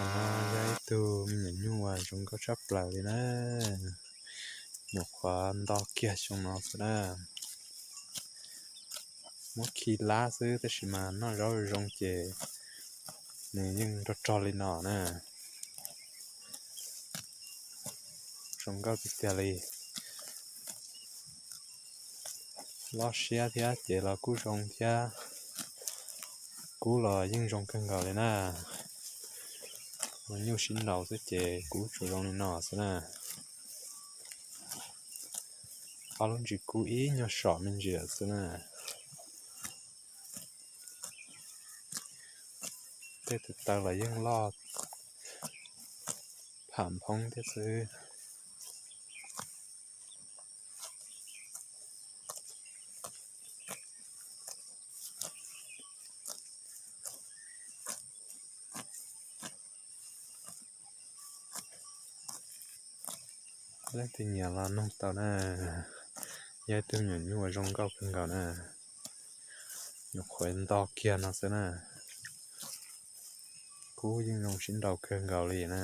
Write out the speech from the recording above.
Tus no yog ib tug me nyuam nyuj uas zoo nkauj tshaj plaws li na. Nyuam qhuav nto kiag xyoo no xwb na. Muab khi lab xwb tab sis mas noj zaub zoo ces nws yeej rog rog li no na. Zoo nkauj tiag tiag li. Loj siab thiab ces los kuj zoo thiab. Kub los yeej zoo kawg nkaus li na. Nyuj sib nraus xwb ces kub tsuas zoo li no xwb na. Ob lub ntsis kub ib nyuag som me ntsis lawm xwb na. Tej tus taw los yeej loj pham phoob thiab xwb. Leej twg nyiam los nug tau na. Yog ib tug me nyuam nyuj uas zoo nkauj kawg nkaus na. Nyuam qhuav nto kiag no xwb na. Kub yeej zoo sib nraus kawg nkaus li na.